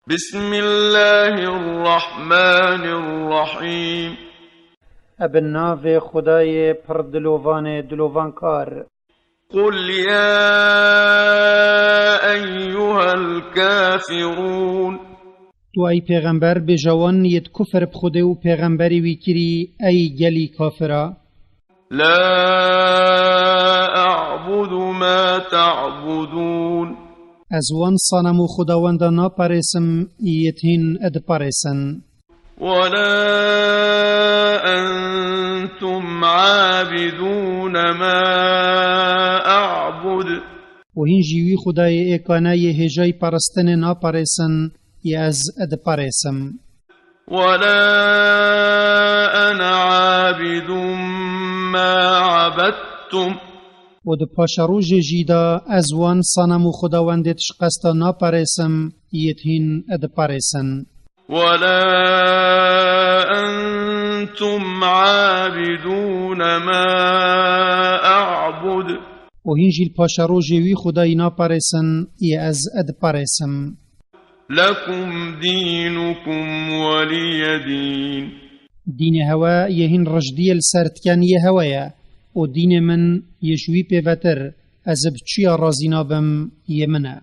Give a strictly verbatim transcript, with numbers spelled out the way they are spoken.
بسم الله الرحمن الرحيم. Ebe navê Xwedayê pir dilovanê dilovankar. قل يا أيها الكافرون. Tu ey pêxember bêje wan yêt kufr bi Xwedê û pêxemberî wî kirî, ey gelî kafira. لا أعبد ما تعبدون. Ez wan sanem û xwedawenda naparêsim, yêt hîn diparêsin. ولا أنتم عابدون ما أعبد. Û hîn jî wî Xwedayê êkane yê hêjayî parastinê naparêsin, yê ez diparêsim. ولا أنا عابد ما عبدتم. Û di paşerojê jî de ez wan sanem û xwedawendêt ji qesta naparêsim, yêt hîn diparêsin. ولا أنتم عابدون ما أعبد. Û hîn jî li paşerojê wî Xwedayî naparêsin, yê ez diparêsim. لكم دينكم ولي دين. Dînê hewe yê hîn rijdiyê li ser diken yê hewe ye û dînê min yê ji wî pêvetir, ez bi çi ya razî nabim, yê min e.